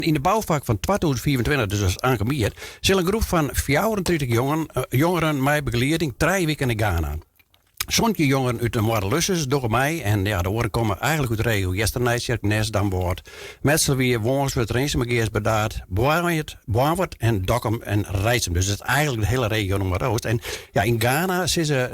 Yn de boufak fan 2025, dus dat is ankom jier, sil in groep fan 34 jongeren mei begelieding trije wiken nei Gana. 17 jongeren út de Moarre-Lusses dogge mei en ja, de oaren komme eigentlik út de regio Easternijtsjerk, Nes, Damwâld, Mitselwier, Wânswert, Rinsumageast, Burdaard, Boarnwert en Dokkum en Reitsum. Dus dat is eigentlik de hiele regio Noardoost. En ja, yn Gana sizze,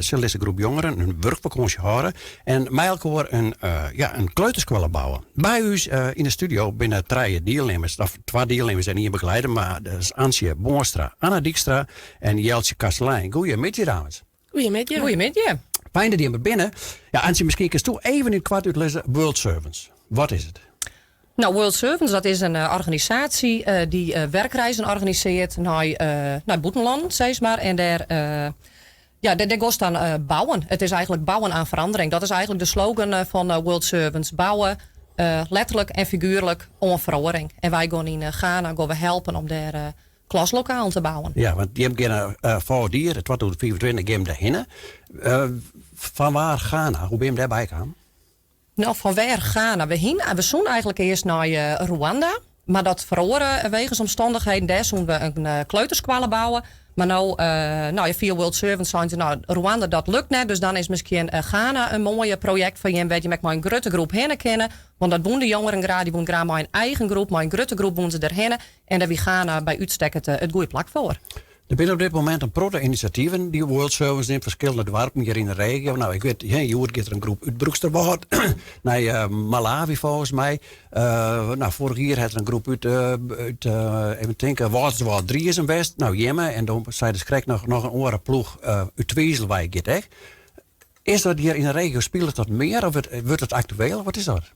sil dizze groep jongeren in wurkfakânsje hâlde en mei elkoar in, ja, in kleuterskoalle bouwe. By ús yn de studio binne trije dielnimmers, of twa dielnimmers en ien begeleider, mar dat is Antsje Boonstra, Anna Dykstra en Jeltsje Kastelein. Goeiemiddei, dames. Goeiemiddei. Goeiemiddei. Fijn dat jimme der binne. Ja, Antsje, miskien kinsto even yn it koart útlizze, World Servants, wat is it? Nou, World Servants, dat is in organisaasje dy't werkreizen organisearret nei, nei bûtenlân, sis mar. En dêr, ja, dêr giest dan bouwen. It is eigentlik bouwen oan ferandering. Dat is eigentlik de slogan fan World Servants. Bouwe, letterlik en figuerlik, oan feroaring. En wy gean yn Gana gean we helpen om dêr klaslokalen te bouwen. Ja, want jim geane foar jier 2025 jim dêrhinne. Fan wêr Gana? Hoe binne jim dêrby kaam? No, fan wêr Gana? We hiene, we soene eigentlik earst nei Rwanda, mar dat feroare wegens omstannichheden. Dêr soene we in kleuterskoalle bouwe. Mar no, no ja, fia World Servants seine se, no, Rwanda dat lukt net, dus dan is miskien Gana in moaie projekt foar jim, wêr't jim ek mei in grutte groep hinne kinne. Want dat woene de jongeren graach, dy woene graach mei in eigen groep, mei in grutte groep woene se derhinne. En dêr wie Gana by útstek it goede plak foar. Der binne op dit momint in protte inisjativen dy't World Servants nimt, ferskillende doarpen hjir yn de regio. No, ik wit, hjoed giet der in groep út Broeksterwâld nei Malawi folgens my. No, foarich jier hat der in groep út, út even tinke, Wâlterswâld Driezum west. No, jimme, en dan sei dus krekt noch, noch in oare ploech út Twizel wei giet ek. Is dat hjir yn de regio, spilet dat mear of wurdt it aktueel? Wat is dat?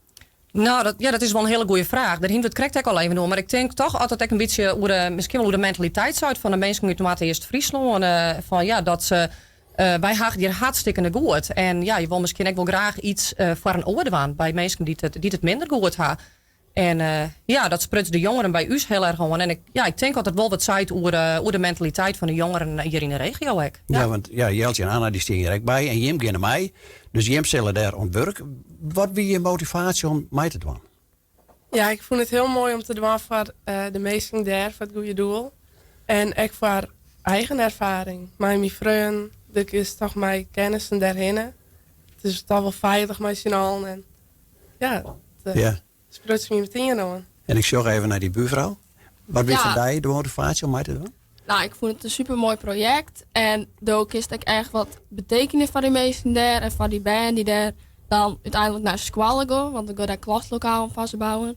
No, dat, ja, dat is wol in hiele goede fraach. Dêr hiene we it krekt ek al even oer. Mar ik tink toch dat it ek in bytsje oer de, miskien wol oer de mentaliteit seit fan de minsken út Noardeast-Fryslân. Fan ja, dat se, wy ha it hjir hartstikkene goed. En ja, je wolle miskien ek wol graach iets foar in oar dwaan by minsken dy't it, dy't it minder goed ha. En ja, dat spruts de jongeren by ús hiel erch oan. En ik, ja, ik tink dat it wol wat seit oer, oer de mentaliteit fan de jongeren hjir yn de regio ek. Ja, want ja, Jeltje en Anna dy stean hjir ek by en jim geane mei. Dus jim sille dêr oan it wurk. Wat wie je motivaasje om mei te dwaan? Ja, ik fûn it hiel moai om te dwaan foar de minsken dêr, foar it goede doel. En ek foar eigen erfaring. Mei myn freonen, do kinst toch mei kennissen dêrhinne. It is toch wol feilich mei syn allen. En ja, it spruts my metien oan. En ik sjoch even nei dy buurfrou. Wat wie foar dy de motivaasje om mei te dwaan? Nou, ik fûn it in super moai projekt. En do kinst ek echt wat betekenje foar dy minsken dêr en foar dy bern dy't dêr dan úteinlik nei skoalle gean, want we gean dêr klaslokalen foar se bouwen.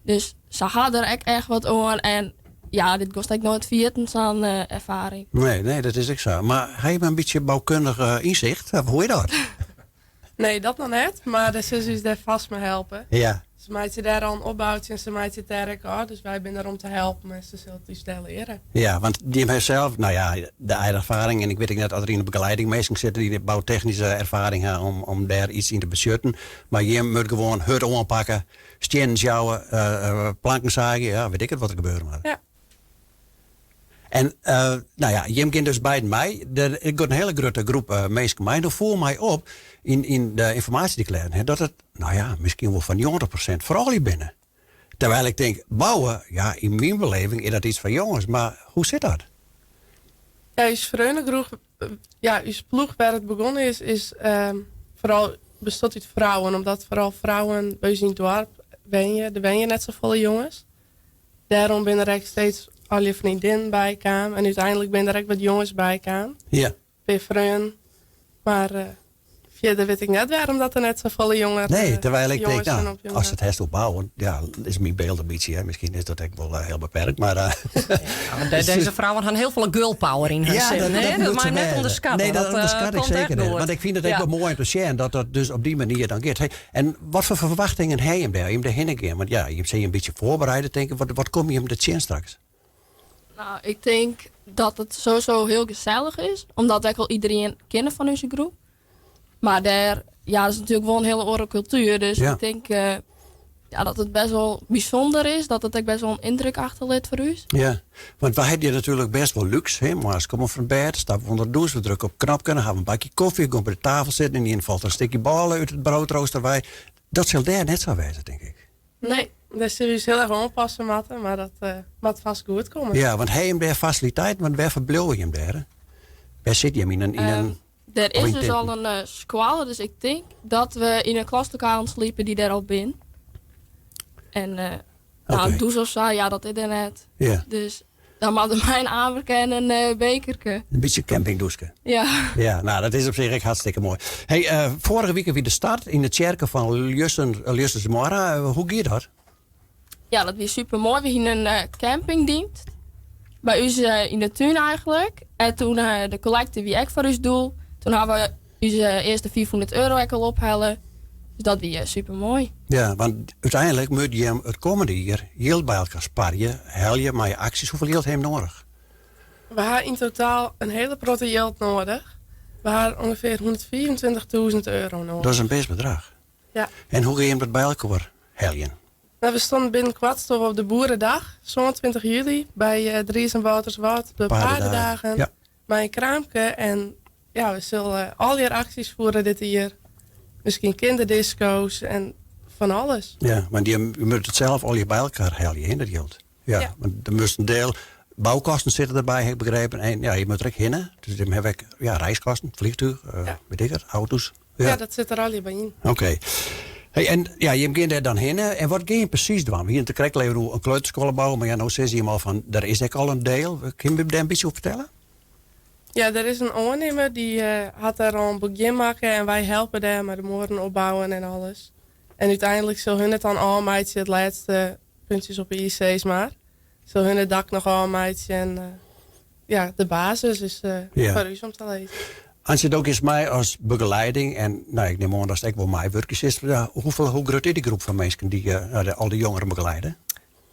Dus se ha der ek echt wat oan en ja, dit giest ek noait ferjitten, sa'n erfaring. Nee, nee, dat is ek sa. Mar ha je in bytsje boukundich ynsicht? Of hoe is dat? Nee, dat noch net, mar de sus ús dêr fêst mei helpe. Se meitsje dêr al in opboutsje en se meitsje it dêr ek ôf. Dus wy binne der om te helpen en se sil it ús dêr leare. Ja, want jim ha sels, no ja, de eigen erfaring en ik wit ek net oft der yn de begeleiding minsken sitte dy't de boutechnyske erfaring ha om dêr iets yn te betsjutten. Mar jim moat gewoan hurd oanpakke, stiennen sjouwe, planken saagje, ja, wit ik it wat der gebeure moat. Ja. En no ja, jim gean dus beiden mei. Der giet in hiele grutte groep minsken mei. No foel my op yn de ynformaasje dy't ik lêzen ha, dat it, no ja, miskien wol foar 90% froulju binne. Terwijl ik tink, bouwe, ja, yn myn beleving is dat iets foar jonges, mar hoe sit dat? Ja, ús freonegroep, ja, ús ploech wêr't it begûn is, is foaral bestiet út frouwen, omdat foaral frouwen by ús yn it doarp wenje. Der wenje net safolle jonges. Dêrom binne der ek steeds allegear freondinnen by kaam en úteinlik binne der ek wat jonges by kaam. Pear freonen. Mar fierder wit ik net wêrom dat der net safolle jonger Nee, terwijl ik tink, nou, ast it hast oer bouwen, ja, is myn byld in bytsje, hè, miskien is dat ek wol hiel beperkt, mar Dizze frouwen ha hiel folle girl power yn har Ja, sin, dat, hè? dat Dat moet mei se je net wêze. ûnderskatte. Nee, dat Dat ûnderskat ik komt seker echt net. goed. Want ik fyn it ek wol moai om te sjen dat dat dus op dy manier dan giet. Hey, en wat foar ferwachtingen ha jim dêr? Jim derhinne gean? Want ja, jim sille jim in bytsje foarbereide, tink ik. Wat komme jim der tsjin straks? Nou, ik tink dat it sowieso hiel gesellich is, omdat ek al iderien kenne fan ús groep. Mar dêr, ja, dat is natuerlik wol in hiele oare kultuer. Dus ik tink ja, dat it bêst wol bysûnder is, dat it ek bêst wol in yndruk achterlit foar ús. Ja, want wy ha hjir natuerlik bêst wol lúks. Hè? Moarns komme we fan bêd, stappe we ûnder de dûs, we drukke op it knopke, dan ha we in bakje kofje, gean by de tafel sitten en ynienen falt der in stikje bôle út it broodrooster wei. Dat sil dêr net sa wêze, tink ik. Nee. Dêr sille we ús hiel erch oanpasse moatte, mar dat moat fêst goed komme. Ja, want ha jim dêr fasiliteiten? Want wêr ferbliuwe jim dêr? Wêr sitte jim yn in yn in Der of is yn dus al tinten? in skoalle, dus ik tink dat we yn in klaslokaal sliepe dy't dêr al bin. En nou, Oké. dûs of sa, ja, dat is der net. Dus dan moat der mei in amerke en in bekerke. In bytsje campingdûske. Ja. Ja, nou, dat is op sich ek hartstikke moai. Hey, foarige wike wie de start yn de tsjerke fan Ljussen, Ljussens-Moarre. Hoe gie dat? Ja, dat wie super moai. We hiene in campingdienst. By ús yn de tún eigentlik. En toen de kollekte wie ek foar ús doel. Toen ha we ús earste 500 euro ek al ophelle. Dus dat wie super moai. Ja, want úteinlik moat jim it kommende jier jild by elkoar sparje, helje mei aksjes. Hoefolle jild ha jim nedich? We ha yn totaal in hiele protte jild nedich. We ha ûngefear 125.000 euro nedich. Dat is in bêst bedrach. Ja. En hoe gean jim dat by elkoar heljen? Nou, we stonden binnenkort toch op de Boerendag, 27 juli, by Dries en Wâlterswâld, de Paardendagen. Paardendagen. Mei in kraamke. En ja, we sille allegear aksjes fiere dit jier. Miskien kinderdisco's en fan alles. Ja, want je moatte it sels allegear by elkoar helje, hè, dat jild. Ja, Ja. want der moast in diel boukosten sitte derby, ha ik begrepen. En ja, je moatte der ek hinne. Dus dan ha ik, ja, reiskosten, fleantúch, weet ik it, auto's. Ja. Ja. dat sit der allegear by yn. Oké. Hey, en ja, jim gean dêr dan hinne. En wat gean je presys dwaan? We hiene it krekt even oer in kleuterskoalle bouwe, mar ja, no sizze jim al fan, der is ek al in diel. Kin je dêr in bytsje oer fertelle? Ja, der is in oannimmer dy hat dêr al in begjin makke en wy helpe dêr mei de muorren opbouwen en alles. En úteinlik sil hun it dan ôfmeitsje, it lêste puntsjes op de i sis mar. Sil hun it dak noch ôfmeitsje en ja, de basis is foar ús om te lizzen. Antsje, do giest mei as begeleiding en nou, ik nim oan datst ek wol meiwurkje silst. Ja, hoe grut is dy groep fan minsken dy't al dy jongeren begeleide?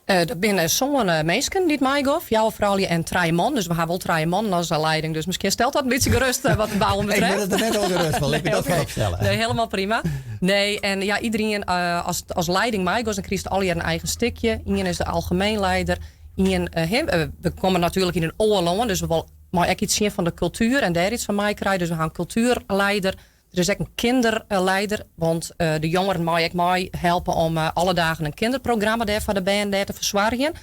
Dat binne sân minsken dy't meigean, fjouwer froulju en trije mannen. Dus we ha wol trije mannen as leiding. Dus miskien stelt dat in bytsje gerust wat it bouwen Ik betreft. wurd der net ûngerêst fan, lit my Nee, dat oké. foarop stelle. Nee, helemaal prima. Nee, en ja, iedereen as leiding meigoes, dan krijst allegear in eigen stikje. Ien is de algemeen leider. Ien, him, we komme natuerlik yn in oar lân, dus we wolle mei ek iets sjen fan de kultuer en dêr iets fan meikrije. Dus we ha in kultuerleider. Der is ek in kinderleider, want de jongeren meie ek meihelpe om alle dagen in kinderprogramma dêr foar de bern dêr te fersoargjen.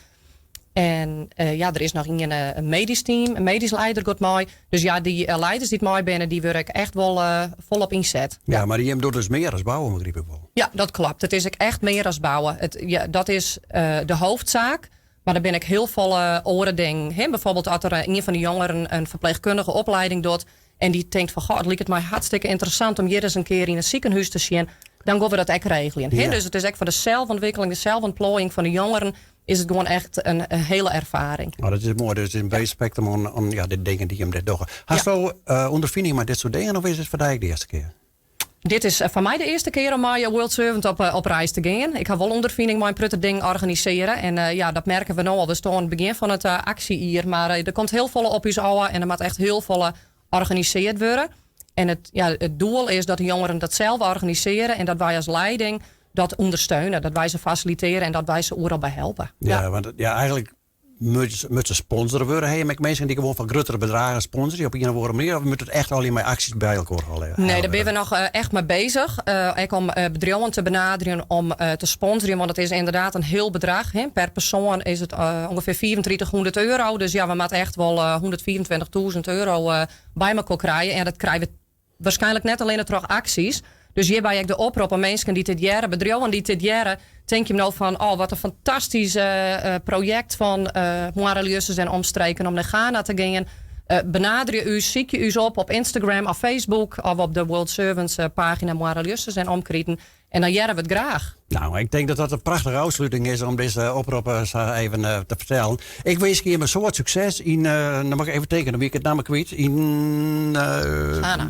En ja, der is noch ien, in medysk team, in medysk leider giet mei. Dus ja, dy leiders dy't mei binne, dy wurde ek echt wol folop ynset. Ja, mar jim dogge dus mear as bouwen, begryp ik wol. Ja, dat kloppet. It is ek echt mear as bouwen. Dat is de hoofdzaak. Mar der binne ek hiel folle oare dingen. Hè, bijvoorbeeld as der ien fan de jongeren in ferpleechkundige oplieding docht en dy tinkt fan, goh, it liket my hartstikke ynteressant om hjir ris in kear yn in sikehûs te sjen, dan gean we dat ek regeljen. Hè? Dus it is ek foar de selfontwikkeling, de selfontplooiïng fan de jongeren, is it gewoan echt in hiele erfaring. Oh, dat is moai. Dus it is in breed spektrum oan, ja, de dingen dy't jim dêr dogge. Hasto ûnderfining mei dit soart dingen of is it foar dy ek de earste kear? Dit is foar my de earste kear om mei World Servant op reis te gean. Ik ha wol ûnderfining mei in protte dingen organisearje. En ja, dat merke we no al. We stean oan it begjin fan it aksjejier. Mar der komt hiel folle op ús ôf en der moat echt hiel folle organisearre wurde. En it doel is dat de jongeren dat sels organisearje en dat wy as leiding dat ûndersteune. Dat wy se fasilitearje en dat wy se oeral by helpe. Ja, want ja, eigentlik moat se sponsore wurde. Ha jim ek minsken dy't gewoan foar gruttere bedragen sponsorje op ien of oare manier? Of moat it echt allegear mei aksjes by elkoar helle Nee, dêr binne we wurde? noch echt mei bezich. Ek om bedriuwen te benaderjen om te sponsorjen. Want it is ynderdaad in hiel bedrach. Hè. Per persoan is it ûngefear 3500 euro. Dus ja, we moatte echt wol 125.000 euro by elkoar krije. En dat krije we waarskynlik net allinne troch aksjes. Dus hjirby ek de oprop oan minsken dy't dit hearre, bedriuwen dy't dit hearre, tink jim no fan, oh, wat in fantastysk projekt fan Moarre-Ljussens en omstreken om nei Ghana te gean. Benaderje ús, sykje ús op op Instagram of Facebook of op de World Servants pagina Moarre-Ljussens en omkriten. En dan hearre we it graach. Nou, ik tink dat dat in prachtige ôfsluting is om dizze oprop sa even te fertellen. Ik winskje jim in soad sukses yn, no moat ik even tinke, dan wie ik it namme kwyt. Yn Ghana.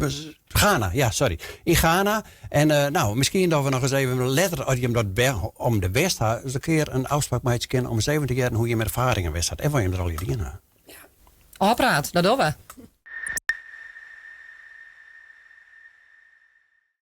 Ghana, ja, sorry. Yn Ghana. En nou, miskien dat we noch ris even letter, as jim dat om de west ha, ris in kear in ôfspraak meitsje kinne om ris even te hearren hoe't jim erfaringen west hat en wat jim der allegear dien ha. Ja. Ôfpraat, dat dogge we.